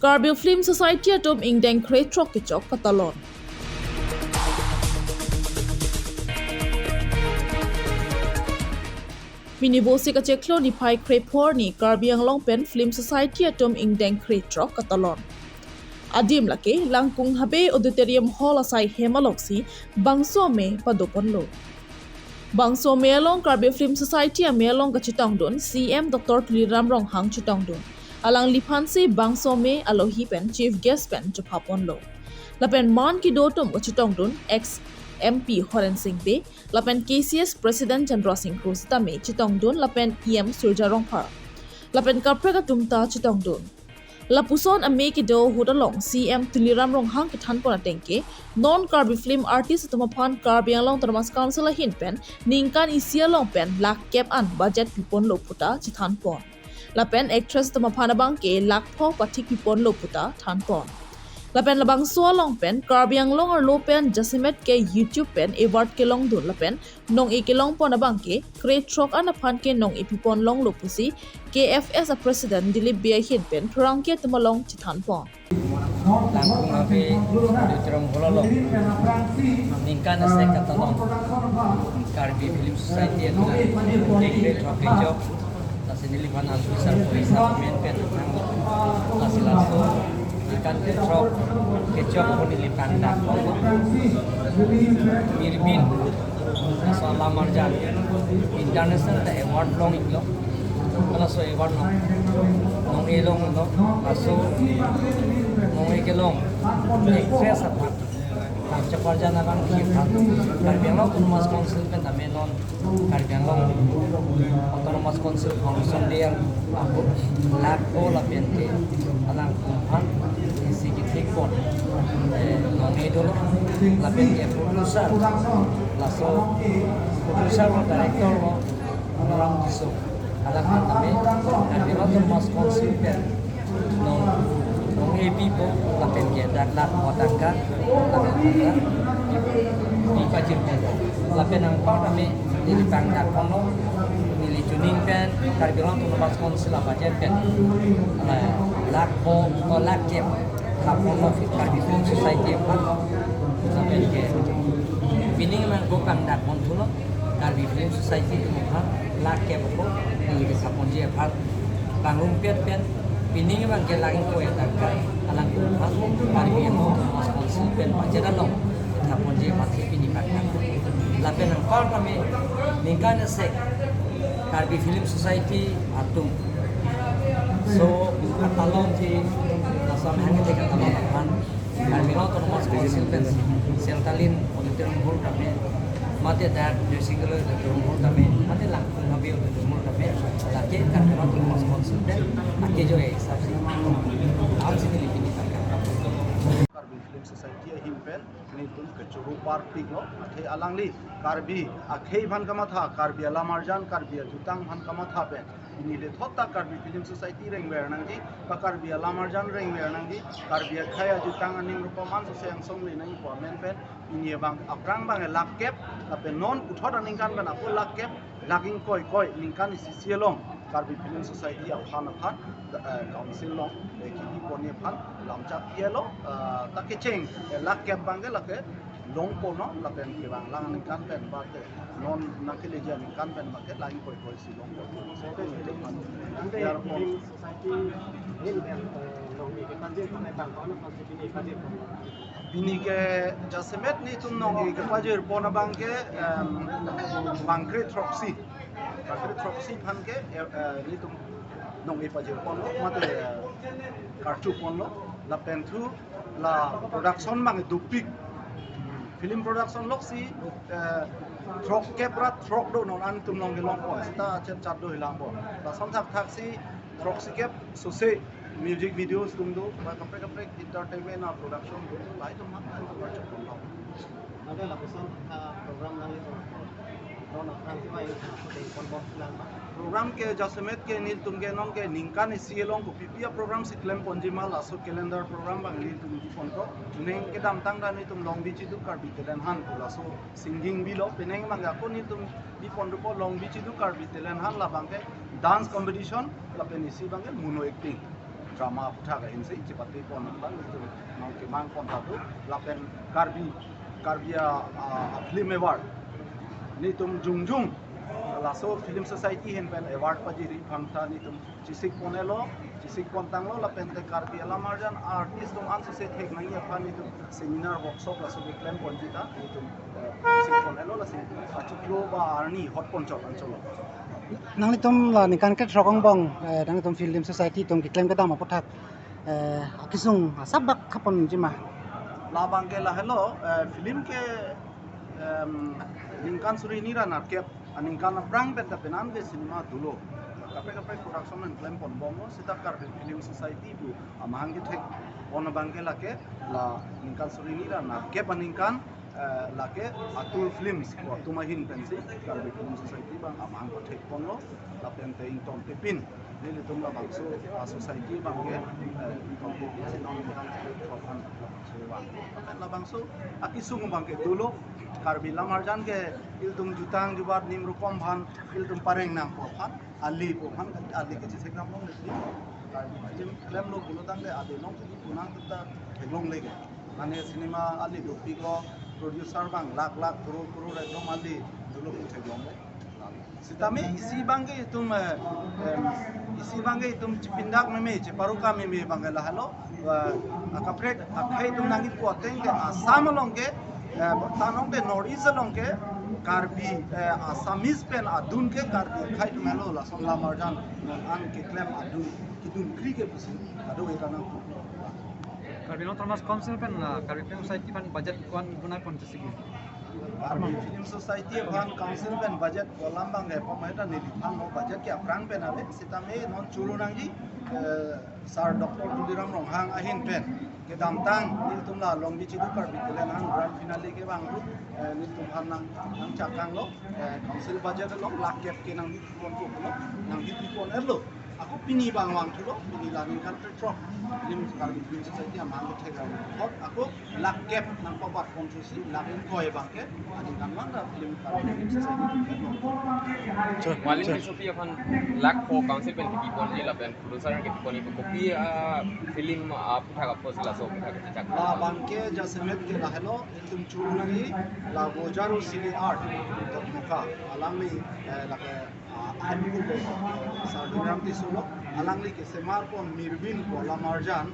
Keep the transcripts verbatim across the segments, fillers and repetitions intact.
Karbi Film Society atum ingdeng krethrok kechok katalon. Mini Vosik achiklo niphai krephor arni Karbi Anglong pen Film Society atum ingdeng krethrok katalon. Adim lake Langkung Habe Auditorium Hall asai hem alongsi bangso amei padoponlo. Bangso amei along Karbi Film Society amei along kachetongdun C M Doctor Tuliram Ronghang chetongdun. Alangliphansi bangso amei alohi pen chief guest pen chephaponlo. Lapen man kedo atum kachetongdun ex M P Horen Sing Bey, lapen K C S President Chandra Sing Kro sitame chetongdun lapen E M Surja Rongphar, lapen kaprek atum ta chetongdun. Lapuson amei kedo ahut along C M Tuliram Ronghang kethanpon atengke, non Karbi film artist atum aphan Karbi Anglong Autonomous Council ahin pen ningkan isi along pen lakh kep an budget piponlo puta chethanpon. Lapen actress atum aphan abangke lakh pho pathik piponlo puta thanpon. Lapen labangso along pen Karbi Anglong arlo pen jasemet ke YouTube pen award kelongdun lapen nong-e kelongpon abangke krethrok an aphan ke nong-e pipon longlo pusi K F S a President Dilip Bey ahin pen pherangke atum along chethanpon. Langkung Habe Auditorium Hall along ningkan isi katalon Karbi Film Society atum ingdeng krethrok kechok, lasi neliphan alpisa poisa amen pen nang, lasi laso ningkan krethrok kechok pu neli pangdakponlo. Mirbin laso Alamarjan international ta award long-iklo. Laso award long, nong-e longlo. Laso nong-e kelong actress aphan, kangchaparjan abangke aphan, Karbi Anglong Autonomous Council pen tame non Karbi Anglong Autonomous Council Foundation Day ahut lakh pho lapen ke alangtum aphan isi kethekpon, eh, nong-e dolo, lapen ke producer, laso producer lo, director lo, Ram Tisso, alangtum tame Karbi Anglong Autonomous Council pen nong, nong-e pipo, lapen ke dak lakh pho tangka, lakh pho tangka pipajirpo. Lapen anpar tame neli pangdakponlo, neli chuning pen Karbi Anglong Autonomous Council a budget pen, ala, lakh pho, o, lakh kep thaponlo Karbi Film Society aphan. Lapen ke pining mang ko pangdakponthulo, Karbi Film Society atum aphan lakh kep ako neli kethaponji aphan pangrumpet pen, pining abangke lakh ingkoi tangka alangtum aphan Karbi Anglong Autonomous Council pen budget along kethaponji aphan si pini pangdakpo. Lapen anpar tame ningkan isi Karbi Film Society atum so katalonji, laso amahang ke katalon aphan Karbi Anglong Autonomous Council pen Seltalin Auditorium Hall tame, mate dak Joysinghalo Auditorium Hall tame, mate Langkung Habe Auditorium Hall tame, lake Karbi Anglong Autonomous Council pen akejo hisap si, am si neli pini tangka. Karbi Film Society ahin pen nelitum kechoro parpiklo, akhei alangli Karbi akhei aphan kamatha, Karbi alamarjan, Karbi ajutang aphan kamatha pen pini lethot ta Karbi Film Society rengver nangji, ba Karbi alamarjan rengver nangji, Karbi akhei ajutang aning rupa man sose angsong le nangji pu amen pen pini abang aphrang abang lakh kep, lapen non puthot aningkan pen ako lakh kep, lakh ingkoi koi, ningkan isi isi along Karbi Film Society aphan aphan, eh, council along, eh, kepiponji aphan lamchak pielo, eh, ta kecheng, eh, lakh kep abangke lake longponlo, lapen kevang lang aningkan pen ba te non nangkeleji aningkan pen abangke lakh ingkoi koi si longponlo. So, ke nelitum aphan, ante yarpon. Film Society ahin pen, eh, nong-e kepajirpon abang ko-an aphan si pini pajirpon? Pini ke jasemet nelitum nong-e kepajirpon abangke, em, bang kre throksi. Bang kre throksi aphan ke, eh, eh, nelitum nong-e pajirponlo, mate, eh, karchuponlo, lapen thu la production abang dopik. Film production loksi, eh, throk kep ra throk do non an atum along kelongpon, seta chet chat do hilangpon. Lason thakthak si throksi kep sose music videos atum do, ba kaprek kaprek entertainment a production do, lahai atum aphan an atum karchuponlo. Ante lapuson, ah, program nangli, non aphrang si ba, pen pon pon lang ba. Program ke jasemet ke nelitum ke non ke ningkan isi along kopipi a program si klemponji ma, laso calendar program abang nelitum piponpo. Ning kedamtang ta nelitum Long Beach itum Karbi Talent Hunt pu laso singing bilo, penang abang ako nelitum piponpo Long Beach itum Karbi Talent Hunt, labangke dance competition, lapen isi abangke mono acting. drama aputhak ahin si chipate pon aphan nelitum nangkemang pon ta do, lapen Karbi, Karbi a, a, a film award nelitum jongjong laso film society ahin pen award pajiri aphan ta nelitum chesik pon-elo, chesik pon tanglo, lapen te Karbi alamarjan artist atum ansose thek nangji aphan nelitum seminar workshop laso keklem ponji ta nelitum, eh, chesik pon-elo, lasi achiklo ba arni hot pon chot anchot lo. Nanglitum la ningkan krethrok angbong, eh, nanglitum film society atum keklem kedam aputhak, eh, akesung asap bak khapon jima? Labang ke lahelo, eh, film ke, em, ningkan suri hini ra nerkep aningkan aphrang pen ta penang ke cinema dolo. Kaprek kaprek production nangklem pon bomlo, seta Karbi Film Society pu amahang kethek pon abang ke lake la ningkan suri hini ra nerkep aningkan, eh, lake Atur Films pu atum ahin pensi Karbi Film Society abang amahang kethek ponlo, lapen te ingtontepin nelitum labangso a society abang ke, eh, ingtontepin si nong ningkan krethrok an labangso abang. Lapen labangso akesung abang ke dolo, Karbi alamarjan ke ilitum jutang jubat nim rukom aphan ilitum pareng nangpo aphan, ali pu aphan, ali ke chesek nangpo neli. Karbi film klemlo pulo tangte ali along si punang teta theklongle ke. Mane cinema ali dopiklo, producer abang lakh lakh, crore crore ekdom ali dolo pu theklongle. Sitame isi abang ke itum, eh, em, isi abang ke itum chipindak meme, chiparuka meme abang ke lahelo, eh, akaprek akhei atum nangkipu ateng ke Assam along ke, eh, tanong ke North East along ke Karbi, eh, Assamese pen adun ke Karbi akhei atum helo, lason alamarjan non an keklem adun, kedun kri ke pusi kadokave kanang. Karbi Anglong Autonomous Council pen, ah, Karbi Film Society pen budget ko-an bonai pon chesik? Karbi Film Society aphan council pen budget kolam abang ke pamai ta neliphan lo, budget ke aphrang pen ave, sitame non churu nangji, eh, Sir Doctor Tuliram Ronghang ahin pen kedamtang nelitum la Longbi Chidu Karbi Talent Hunt grand finale kevang ahut, eh, nelitum aphan nang, nangchakang lo, eh, council budget along lakh kep ke nangpi pon ko lo, nangpi pon-etlo. Ako pini abang vangthulo, pini la ningkan krethrok, film, Karbi Film Society amahang kethek ahut ako lakh kep nangpabat pon thusi, lakh ingkoi abang ke aningkanvang ta film, Karbi Film Society. Choro, Malin choro. Tissopi aphan lakh pho council pen kepi ponji lapen producer kepi ponji, kopi, ah, film, ah, aputhak apotsi laso aputhak kechechak? Labang ke jasemet ke lahelo, ilitum churu nangji la Bojaro Cine Art, Dokmoka, alangli, eh, lake, ah, ahemkuk, eh, Sir Dhoniram Tisso lo, alangli kesemar pon Mirbin pu alamarjan,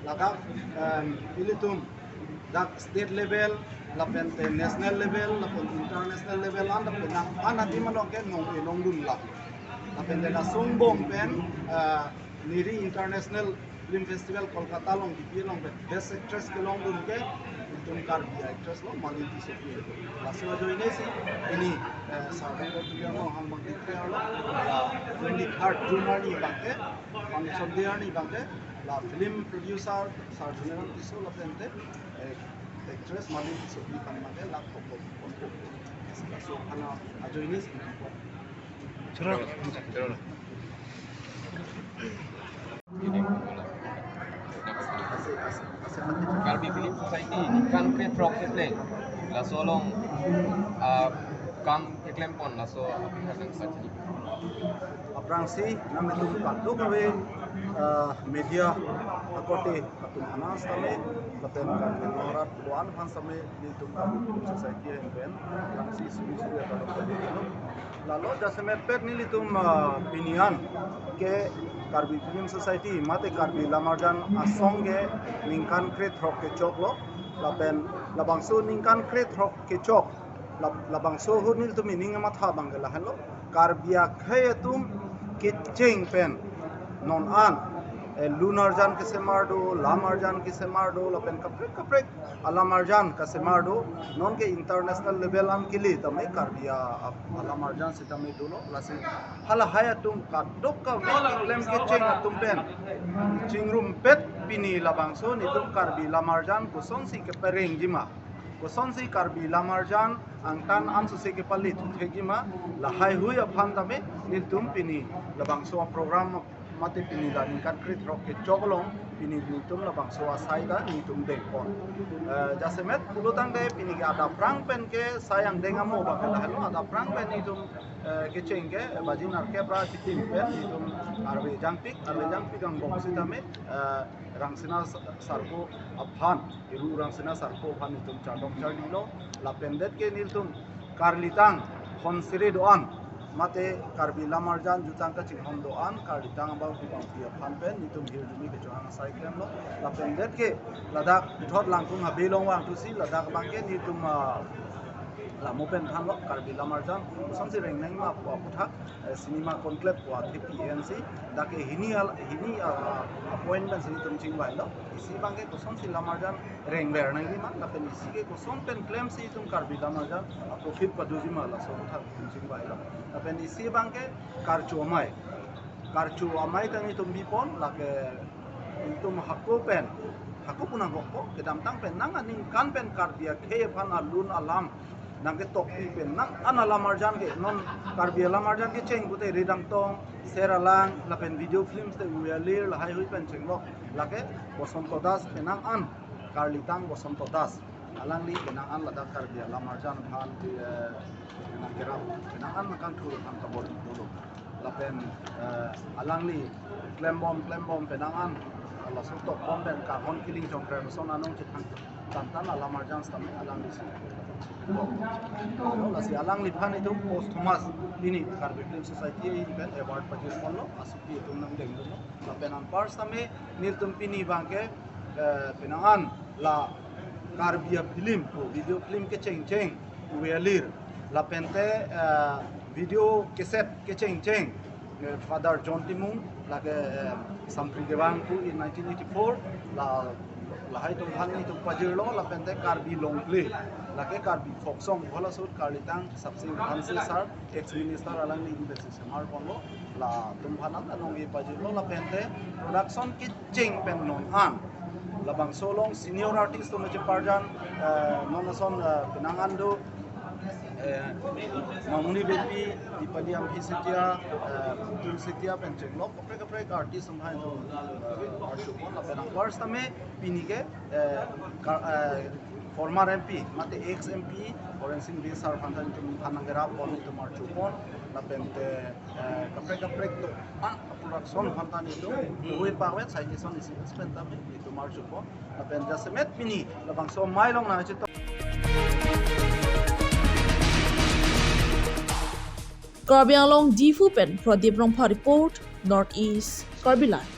ladak, em, ilitum dak state level, lapen te national level, lapen international level, an lapen nang, an adim along ke nong, eh, nongdun la. Lapen te lason angbong pen, eh, Niri International Film Festival Kolkata along kepi along pen best actress kelongdun ke itum Karbi actress lo, Malin Tissopi. Laso ajoine si pini, eh, Sir Doctor Tuliram Ronghang abang declare lo, la twenty-third June arni abang ke, function day arni abang ke, la film producer Sir Dhoniram Tisso lapen te, eh, actress Malin Tissopi aphan abang ke lakh pho pon ko. Laso aphan ajoine si. Choro. Choro. Karbi Film Society ningkan krethrok kepleng, laso along, ah, kam keklem pon, laso aputhak nangpachini. Aphrangsi nanglitum kadokave, ah, media akorte atum aphan sitame, lapen Karbi Anglong arat ko-an aphan sitame nelitum Karbi Film Society ahin pen aphrangsi suri suri akadok pajirlo. Lalo jasemet pet nelitum, ah, pini an ke Karbi Film Society mate Karbi alamarjan asong ke ningkan krethrok kechoklo, lapen labangso ningkan krethrok kechok, lab-, labangso ahut nelitum ining matha abang ke lahenlo, Karbi akhei atum kecheng pen non an, eh, lun arjan kesemar do, lam arjan kesemar do, lapen kaprek kaprek alam arjan kesemar do, non ke international level an kili tame Karbi a, a, alam arjan sitame dolo, lasi halahai atum kadokave keklem kecheng atum pen chingrumpet pini labangso nelitum Karbi alam arjan kosonsi keperengjima, kosonsi Karbi alam arjan angtan ansose kepale thekjima, lahai hui aphan tame nelitum pini labangso program mate pini la ningkan krethrok kechok along pini nelitum labangso asai ta nelitum dengpon. Eh, jasemet pulo tangte pini ke adapprang pen ke sai angdeng amo abang ke lahelo, adapprang pen nelitum Eh, kecheng ke baji nerkep ra chitim pen nelitum arve jangpik, arve jangpik angbong sitame, eh, Rangsina Sa-, Sarpo aphan, Iru Rangsina Sarpo aphan nelitum chardom charlilo, lapen det ke nelitum karlitang honsere do-an, mate Karbi Lamarjan jutang kachinghon do-an, karlitang abang pi bangpi aphan pen nelitum hirjume kechohang asai klemlo, lapen det ke ladak puthot Langkung Habe along vangthusi ladak abang ke nelitum, ah, lamo pen thanlo, Karbi Lamarjan kosonsi reng nangma pu aputhak, eh, cinema conclave pu athepi ensi, dak ke hini al-, hini, ah, appointment si nelitum chingvailo. Isi abang ke kosonsi Lamarjan rengver nangjima, lapen isi ke koson pen klemsi itum Karbi Lamarjan a-profit padojima, laso aputhak nelitum chingvailo. Lapen isi abang ke karcho amei. Karcho amei ta nelitum bipon, lake itum hako pen, hako pu nangkokpo, kedamtang pen nang aningkan pen Karbi akhei aphan alun alam nangketokpi pen nang-an alamarjan ke, non Karbi alamarjan kecheng pute Ridang Tong, Ser Alang, lapen video films te Uyalir lahaihui pen chenglok, lake Bosonto Das pen nang-an, karlitang Bosonto Das. Alangli pen nang-an ladak Karbi alamarjan aphan, eh, nangkerap, pen nang-an nangkangthur aphan kabor dolo. Lapen, eh, alangli klembom, klembom pen nang-an, laso tokbom pen kahon kiling jongkre son anong chethang tantan alamarjan sitame alanglisi. Lasi alangliphan itum posthumous pini Karbi Film Society ahin pen award pajirponlo, asopi itum nangdengdunlo. Lapen anpar sitame nelitum pini abang ke, eh, pen nang-an la Karbi afilm, video film kechengcheng Uyalir, lapente, eh, video cassette kechengcheng, eh, Father John Timung, lake, eh, Sampri Kevang pu in nineteen eighty-four, la, lahai atum aphan nelitum pajirlo, lapente Karbi Longple, lake Karbi folk song, halaso karlitang Sapsing Hanse sir, ex minister, alangli investi semar ponlo, latum aphan nang anong ipajirlo, lapente production kecheng pen non an labangso along senior artist atum cheparjan, eh, non ason, eh, pen nang-an do, eh, Mamuni Beypi, Dipali Amhi Sethia, eh, Putul Sethia pen chenglok kaprek kaprek artist atum hai do, eh, archupon, lapen anpar sitame pini ke, eh, ka-, eh, former M P, mate ex M P, Horen Sing Bey sir aphan ta nelitum aphan nangkerap pon nelitum archupon, lapente, eh, kaprek kaprek do-an production aphan ta nelitum hui pavet sai kison isi pen tame nelitum archupon, lapen jasemet pini labangso amei along nangchetok. Karbi Anglong Diphu pen Pradip Rongphar report, North East Karbi Live.